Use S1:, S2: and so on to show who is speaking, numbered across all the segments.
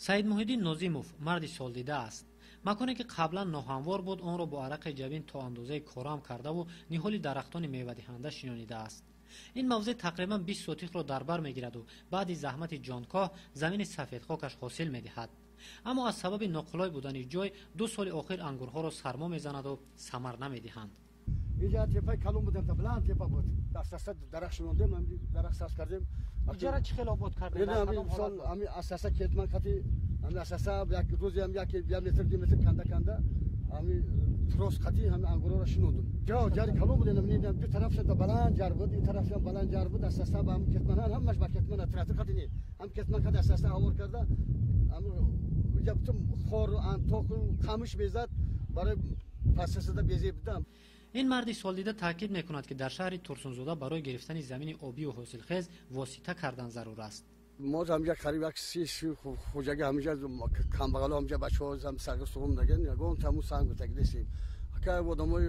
S1: Саид Муҳиддин Нозимов марди солдида аст. Маконе ки қаблан ноҳамвор буд, онро бо арақи ҷабин то андозаи корам кардаву ниҳоли дарахтони мевадиҳанда шинонидааст. Ин мавзеъ тақрибан 20 сотихро дар бар мегираду баъди заҳмати ҷонкоҳ замини сафедхокаш ҳосил медиҳад. Аммо аз сабаби ноқулай будани ҷой 2 соли охир ангурҳоро сармо мезанаду самар намедиҳанд.
S2: Инҷа тепаи калон буд, баланд тепа буд. Астаста дарахт шинондем, дарахт сабз кардем.
S1: Иҷара чӣ хел обод кардем?
S2: Мисол, ҳами астаста кетман қати, ҳами астаста як рӯзе ҳам як метр, 2 метр канда канда ҳами трос қати ҳами ангурҳоро шинондум. Ҷари калон буд, ду тарафша баланд ҷар буд, ин тарафшам баланд ҷар буд. Астаста ба ҳами кетман, ҳамаш ба кетман, трактор қати не, ҳам кетман қати астаста ҳавор карда, ҳами инҷа бутун хору антоқу қамиш мезад, барои пастасада безеб будам.
S1: Ин марди солдида таъкид мекунад, ки дар шаҳри Турсунзода барои гирифтани замини обию ҳосилхез восита кардан зарур аст.
S2: Мо ҳамҷа қариб як 30 хоҷагӣ ҳамҷа камбағало, ҳамҷа бачаҳо ҳам саргир суғум даган, ягон таму санг гуфтагӣ нестем. Ака одамои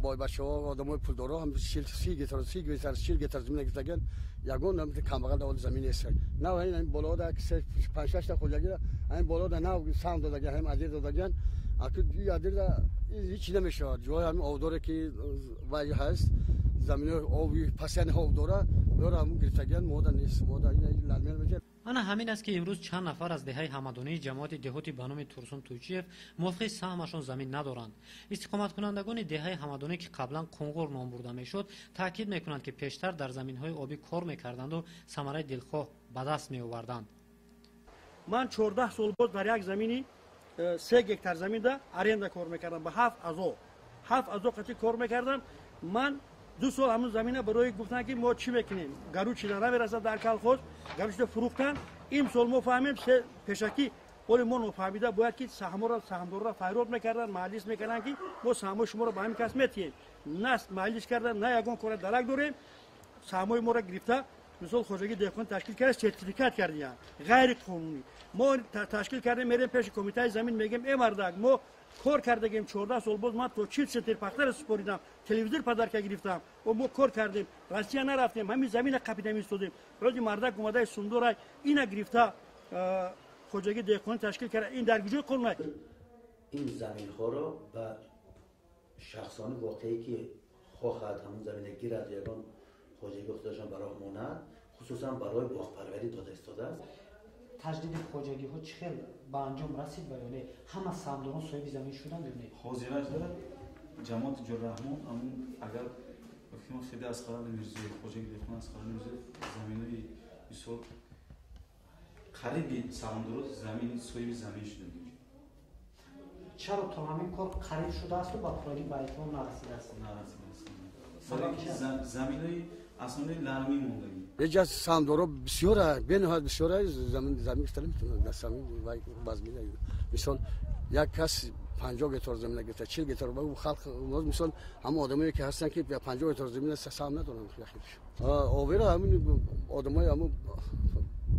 S2: бойбачаҳо, одамои пулдоро ҳам 30 гектар, 30 гектар, 40 гектар замин гирифтаган, ягон ҳам камбағал дар замин нест. Нав ин болода 5-6 та хоҷагӣ ҳамин болода нав сам додаган, ҳам адир додаган. Аку адирда ҳеч намешавад. Ҷои ҳамин обдоре ки вай ҳаст, заминои оби пасяни об дора, ёра ҳамун гирифтагиан мода нест, мода ин лалмиян мечад.
S1: Ана ҳамин аст, ки имрӯз чанд нафар аз деҳаи Ҳамадонии ҷамоати деҳоти ба номи Турсун Тӯйчиев мувофиқи саҳмашон замин надоранд. Истиқоматкунандагони деҳаи Ҳамадонӣ, ки қаблан Қунғур ном бурда мешуд, таъкид мекунанд, ки пештар дар заминҳои обӣ кор мекарданду самараи дилхоҳ ба даст меоварданд.
S3: Ман 14 сол боз дар як замини 3 гектар заминда аренда кор мекардам, ба 7 азо. 7 азо қати кор мекардам. Ман 2 сол ҳамун замина барои гуфтан, ки мо чӣ мекунем, гару чида намерасад дар колхоз, гару чида фурӯхтан. Имсол мо фаҳмем, пешакӣ оли мо нофаҳмида бояд, ки саҳморо, саҳмдорро файрод мекардан, маҷлис мекарданд, ки мо саҳмои шуморо ба ҳамин кас метиҳем. На маҷлис кардан, на ягон кора дарак дорем. Саҳмои моро гирифта, мисол, хоҷагии деҳқон ташкил карда, сертификат кардиянд ғайриқонунӣ. Мо ташкил кардем, мерем пеши кумитаи замин, мегем: э мардак, мо кор кардагем 14 сол боз, ман то 40 центнер пахтаро супоридам, телевизор подарка гирифтам, мо кор кардем, Россия нарафтем, ҳамин замина қапидам истодем. Рози мардак омадаи сундорай ина гирифта хоҷагии деҳқонӣ ташкил карда. Ин дар куҷои қонун?
S4: Ин заминҳоро ба шахсони воқеӣ, ки хоҳад ҳамун замина гирад, ягон хоҷагии худашон ба роҳ монад, хусусан барои боғпарварӣ дода истодааст.
S1: Таҷдиди хоҷагиҳо чӣ хел ба анҷом расид ва ё не? Ҳама саҳмдорон соҳиби замин шуданд ё не?
S5: Ҳозирашда ҷамоати Ҷурраҳмон, ҳамун агар хеди Асқарали Мирзоев, хоҷаги деҳқон Асқарали Мирзоев, заминои мисол қариби саҳмдоро замини соҳиби замин шуда.
S1: Чаро то ҳамин кор қариб шудаасту ба пуррагӣ ба итмом нарасидааст?
S5: Нарасидааст. Заминои аснои лармӣ мондагӣ.
S2: Еҷа саҳмдоро бисёра, бениҳоят бисёра, замин гирифта наметавонад, дар замин вазмина. Мисол, як кас 50 гектар замина гирифта, 40 гектар, халқ мисол ҳама одамое ки ҳастанд, ки 50 гектар замина саҳм надоранд. Овера ҳамин одамои ҳамун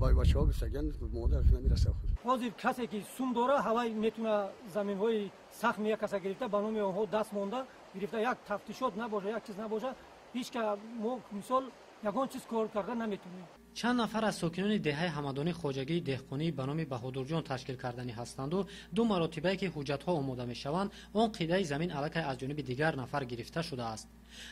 S2: бойбачаҳо гирифтагиан, мода намерасад.
S6: Ҳозир касе ки сум дора, ҳавай метавона заминҳои сахми як каса гирифта, ба номи онҳо даст монда гирифта. Як тафтишот набошад, як чиз набошад, ҳеҷ ка мо мисол ягон чиз кор карда наметавонем.
S1: Чанд нафар аз сокинони деҳаи Ҳамадонӣ хоҷагии деҳқонии ба номи Баҳодурҷон ташкил карданӣ ҳастанду 2 маротибае ки ҳуҷҷатҳо омода мешаванд, он қидаи замин аллакай аз ҷониби дигар нафар гирифта шудааст.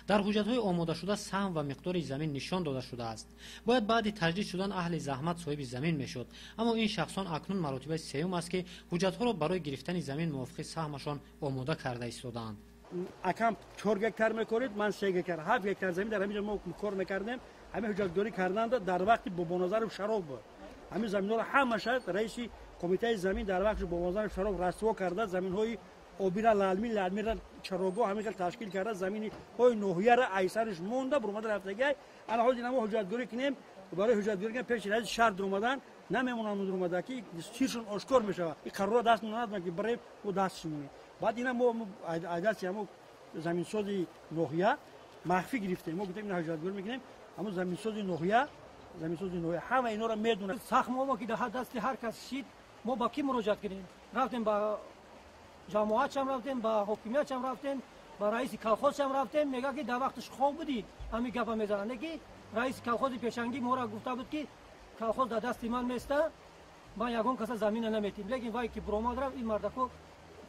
S1: Дар ҳуҷҷатҳои омодашуда саҳм ва миқдори замин нишон дода шудааст. Бояд баъди таҷдид шудан аҳли заҳмат соҳиби замин мешуд, аммо ин шахсон акнун маротибаи сеюм аст, ки ҳуҷҷатҳоро барои гирифтани замин мувофиқи саҳмашон омода карда истодаанд.
S3: Акам 4 гектар мекорид, ман 3 гектар, 7 гектар замин дар ҳамин ҷо мо кор мекардем. Ҳамин ҳуҷҷатгузорӣ карданд дар вақти Бобоназаров Шароф буд. Ҳамин заминҳоро ҳамаша раиси кумитаи замин дар вақти Бобоназаров Шароф расво карда, заминҳои обира лалми, лалмира чарогоҳ ҳамин хел ташкил карда, заминҳои ноҳияра айсариш монда бурмада рафтагиай. Ана ҳозир мо ҳуҷҷатгузорӣ кунем, барои ҳуҷҷатгузорӣ кунем пеши раиси шаҳр дуромадан намемонанд, дуромада ки сиршон ошкор мешавад. Ин қарорро даст надоданд, ки барем мо даст шимонем. Баъд ина мо айдасти ҳамо заминсози ноҳия махфӣ гирифтем. Мо гуфтем ина ҳуҷҷатгузорӣ мекунем, ҳамон заминсози ноҳия, заминсози ноҳия ҳама инора медонад.
S6: Сахмомо ки дар дасти ҳар кас шид, мо ба кӣ муроҷиат кунем? Рафтем ба ҷамоатшам, рафтем ба ҳокимиятшам, рафтем ба раиси колхозшам рафтем, мега ки дар вақташ хоб будӣ, ҳамин гапа мезананд. Не ки раиси колхози пешангӣ моро гуфта буд, ки колхоз дар дасти ман места, Ман ягон каса замина наметим, лекин вай ки буромад рафт, ин мардако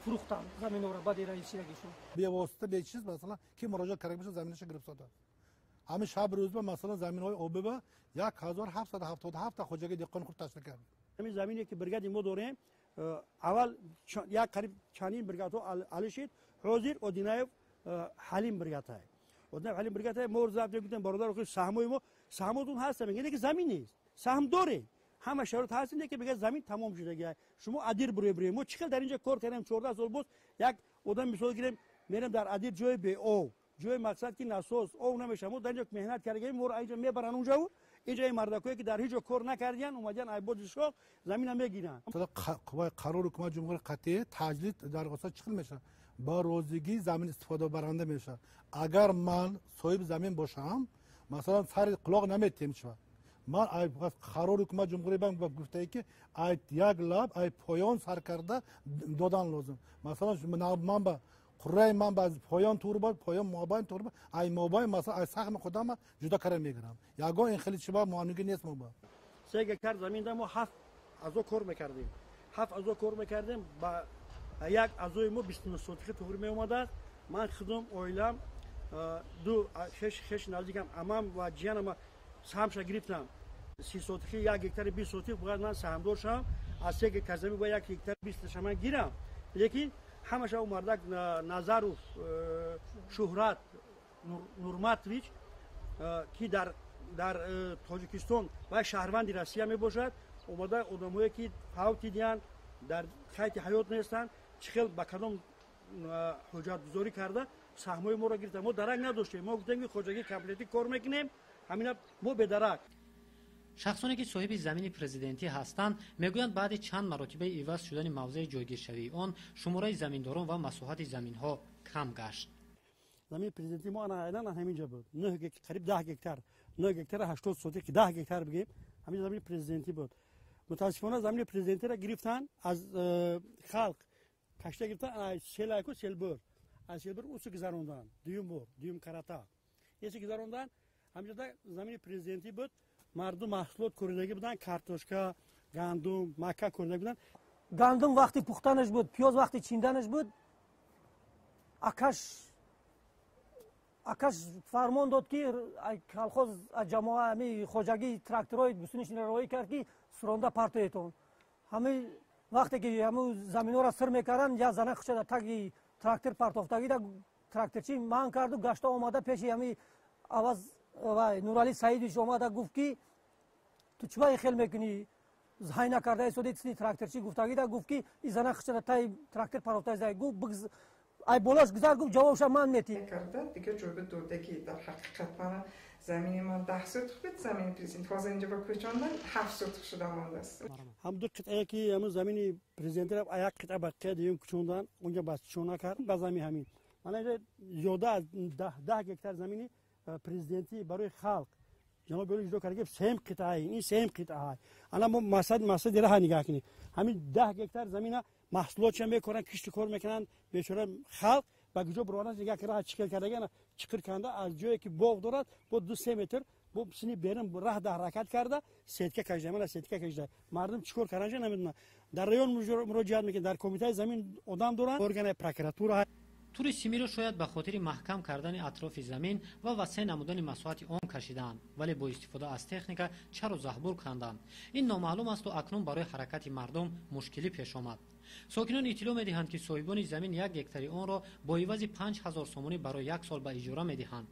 S6: фурӯхтанд заминора баъди раисшидагишон.
S7: Бевосита бечиз, масалан, ки муроҷиат карда бошад, заминаша гирифта дод. Ҳамин шаб рӯзба, масалан, заминҳои обиба 1777 хоҷагии деҳқони хурд ташкил кард.
S3: Ҳамин замине ки бригади мо дорем, аввал як қариб чандин бригадҳо алишид. Ҳозир Одинаев Ҳалим бригадае. Одинаев Ҳалим бригадае. Мо забт гуфтем, бародар, саҳмои мо, саҳмотун ҳаст, мегӯяд, ки замин нест. Саҳм дорем. Ҳама шароит ҳаст, ки мегӯяд замин тамом шудагӣ. Шумо адир буред. Мо чӣ хел дар инҷо кор кардем 14 сол боз, як одам мисол гирем, мерем дар адир ҷои беоб, ҷои мақсад ки насос, об намешавад. Мо дар инҷо меҳнат кардагем, моро инҷо мебаранд онҷо. Инҷо ин мардакое ки дар ҳеҷ ҷо кор накардиянд, омадиянд айбоди шоҳ замина мегиранд.
S7: Қарори ҳукумати ҷумҳурии қатъӣ таҷдид дархоста чӣ хел мешавад? Ба розигӣ замин истифодабаранда мешавад. Агар ман соҳиби замин бошам, масалан, сари құлоқ наметиҳем шавад. Ман қарори ҳукумати ҷумҳурии банк гуфтае ки ай як лаб ай поён сар карда додан лозим. Масалан, ман ба қурраи ман ба поён турба, поён мобайн турба, ай мобайн, масалан, ай сахми худам ҷудо карда мегирам. Ягон ин хели чиба муаммиги нест мо ба.
S3: 3 гектар заминда мо 7 азо кор мекардем. 7 азо кор мекардем, ба як азои мо 29 сотихи туғри меомадааст. Ман худам, оилам, ду хеш наздикам, амам ва ҷиянама саҳмша гирифтам. 30 сотихи 1 гектари 20 сотих бояд ман саҳмдор шавам. Аз 3 гектар замин бояд 1 гектар 20 ша ман гирам. Лекин ҳамаша у мардак Назаров Шуҳрат Нурматович, ки дар Тоҷикистон ва шаҳрванди Россия мебошад, омада одамое ки фавти диҳанд, дар хайти ҳаёт нестанд, чӣ хел ба кадом ҳуҷҷатгузорӣ карда саҳмҳои моро гирифта. Мо дарак надоштем. Мо гуфтем ки хоҷагии комплектӣ кор мекунем, ҳамина мо бедарак.
S1: Шахсоне ки соҳиби замини президентӣ ҳастанд, мегӯянд баъди чанд маротибаи иваз шудани мавзеи ҷойгиршавии он, шумораи заминдорон ва масоҳати заминҳо кам гашт.
S3: Замини президентӣ мо айнан ҳамин ҷо буд. 9 қариб 10 гектар, 9 гектар 80 сотих, 10 гектар бигем, ҳамин замини президентӣ буд. Мутаассифона замини президентиро гирифтан аз халқ, кашта гирифтан селайку селбур, аз селбур усу гузарондан, дуюм бор, дуюм карата еси гузарондан. Ҳаминҷода замини президентӣ буд. Мардум маҳсулот коридагӣ буданд, картошка, гандум, макка коридагӣ буданд.
S6: Гандум вақти пухтанаш буд, пиёз вақти чинданаш буд. Акаш фармон дод ки колхоз ҷамоа ҳами хоҷагии тракторҳои гусинишинро роҳӣ кард ки суронда партоетон. Ҳами вақте ки ҳаму заминҳоро сир мекарданд, як зана хуча дар таги трактор партофтагида тракторчӣ манъ карду гашта омада пеши ҳами аваз вай Нурали Саидович омада гуфт ки ту чӣ ба хел мекунӣ, ҳай накарда истоди сини тракторчӣ гуфтагида гуфт ки и зана хуча дар таги трактор партофта гуфт, ай болош гузар, гуфт ҷавобша ман мети.
S8: Карда дигар ҷойба додагӣ. Дар ҳақиқат мана замини ман 10 сотих буд, замини президент, ҳозир инҷо ба кӯчондан 7 сотих шуда мондааст.
S3: Ҳам ду қитъае ки ҳамун замини президентро як қитъа ба қитъаи дуюм кӯчондан, онҷо бас чона кард ба замин. Ҳамин мана инҷо зиёда аз 10 гектар замини президентӣ барои халқ ҷаноби олӣ ҷудо карда, сеюм қитъаи ин сеюм қитъаҳай. Ана мо масади раҳа нигаҳ кунем, ҳамин 10 гектар замина маҳсулотша мекоранд, кишту кор мекунанд. Бечора халқ ба куҷо буровардан? Нигаҳ ки раҳа чиқир кардаги, ана чиқир канда аз ҷое ки боғ дорад бо 2-3 метр бо сини берун раҳ да ҳаракат карда сетка кашида, мана сетка кашида. Мардум чӣ кор карданша намедонанд. Дар район муроҷиат мекунанд, дар комитаи замин одам доранд, органи прокуратура.
S1: Тури симиро шояд ба хотири маҳкам кардани атрофи замин ва васеъ намудани масоҳати он кашидаанд, вале бо истифода аз техника чаро заҳбур канданд, ин номаълум асту акнун барои ҳаракати мардум мушкилӣ пеш омад. Сокинон иттилоъ медиҳанд ки соҳибони замин 1 гектари онро бо ивази 5000 сомонӣ барои як сол ба иҷора медиҳанд.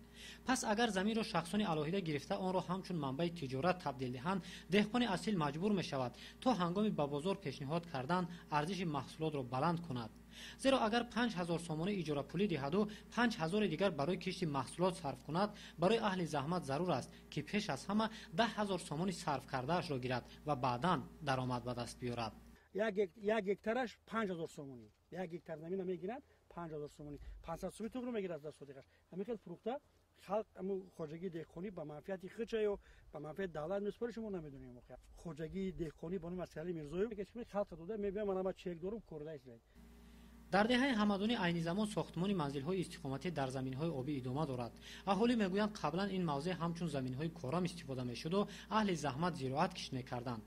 S1: Пас агар заминро шахсони алоҳида гирифта онро ҳамчун манбаи тиҷорат табдил диҳанд, деҳқони асил маҷбур мешавад то ҳангоми ба бозор пешниҳод кардан арзиши маҳсулотро баланд кунад. Зеро агар 5000 сомонӣ иҷорапулӣ диҳаду 5000 дигар барои кишти маҳсулот сарф кунад, барои аҳли заҳмат зарур аст ки пеш аз ҳама 10 000 сомонӣ сарф кардаашро гирад ва баъдан даромад ба даст биёрад.
S3: Як гектараш 5000 сомонӣ, 1 гектар замина мегиранд 5000 сомонӣ, 500 сомонӣ туғро мегирад аз сотиқаш. Ҳамин хел фурӯхта халқ аму хоҷагии деҳқонӣ ба манфиати худша ё ба манфиати давлат месупорӣ, шумо намедонем. Хоҷагии деҳқонӣ ба номи Аскарали Мирзоев халқ дода мебиям, мана ма чек дорум, корда ист.
S1: Дар деҳаи Ҳамадонӣ айни замон сохтмони манзилҳои истиқоматӣ дар заминҳои обӣ идома дорад. Аҳолӣ мегӯянд, қаблан ин мавзеъ ҳамчун заминҳои корам истифода мешуду аҳли заҳмат зироат кишт мекарданд.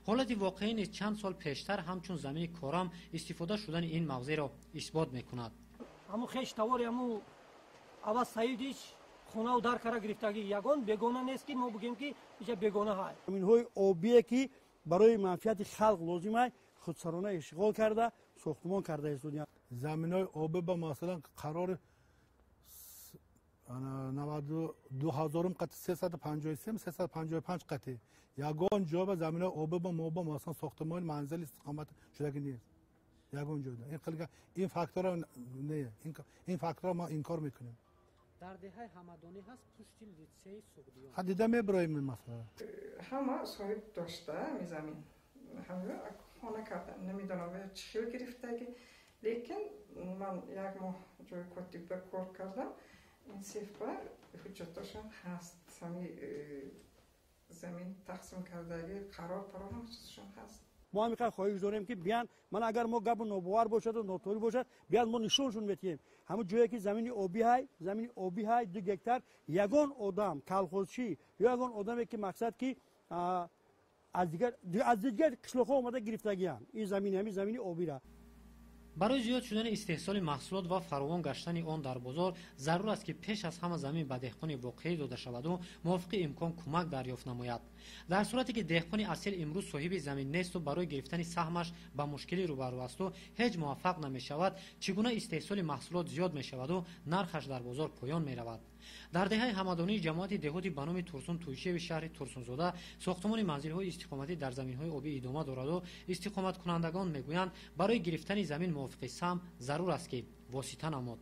S1: Ҳолати воқеӣ низ чанд сол пештар ҳамчун замини корам истифода шудани ин мавзеъро исбот мекунад.
S6: Ҳамун хеш тавори ҳамун Аваз Саидич хонаву дар кара гирифтагӣ, ягон бегона нест ки мо бигем ки иҷа бегона ҳай.
S3: Заминҳои обие ки барои манфиати халқ лозим ай, худсарона ишғол карда, сохтмон карда истодиям.
S7: Заминҳои обӣ ба масалан қарори 92 000 қати 353, 355 қати ягон ҷо ба заминҳои обӣ ба мо ба масалан сохтмони манзили истиқомат шудагӣ нест ягон ҷода. Ин хел ин фактора не, ин фактора мо инкор мекунем.
S1: Дар деҳаи Ҳамадонӣ ҳаст, пушти литсеи Суғдиён.
S7: Ха, дида мебироем ин масъала.
S8: Ҳама соҳиб дошта ҳами замин, ҳама хона кардан, намедонам чӣ хел гирифтагӣ, лекин ман як моҳ ҷои котиба кор кардам. Ин сефба ҳуҷҷатошон ҳаст, ҳами замин тақсим кардагӣ, қарор парор ҳама чизшон ҳаст.
S3: Мо ҳамиқадр хоҳиш дорем ки биян. Ман агар мо гапу нобовар бошаду нотоӣ бошад, биян, мо нишоншон метиҳем. Ҳамун ҷое ки замини обӣ ҳай, замини обӣ ҳай, 2 гектар, ягон одам колхозчӣ ё ягон одаме ки мақсад ки аз дигар қишлоқҳо омада гирифтагиям ин замини, ҳамин замини обира.
S1: Барои зиёд шудани истеҳсоли маҳсулот ва фаровон гаштани он дар бозор зарур аст, ки пеш аз ҳама замин ба деҳқони воқеӣ дода шаваду мувофиқи имкон кӯмак дарёфт намояд. Дар сурате ки деҳқони асил имрӯз соҳиби замин несту барои гирифтани саҳмаш ба мушкилӣ рӯбарӯ асту ҳеҷ муваффақ намешавад, чӣ гуна истеҳсоли маҳсулот зиёд мешаваду нархаш дар бозор поён меравад? Дар деҳаи Ҳамадонии ҷамоати деҳоти ба номи Турсун Тӯйчиеви шаҳри Турсунзода сохтмони манзилҳои истиқоматӣ дар заминҳои обӣ идома дораду истиқоматкунандагон мегӯянд, барои гирифтани замин мувофиқи саҳм зарур аст, ки восита намуд.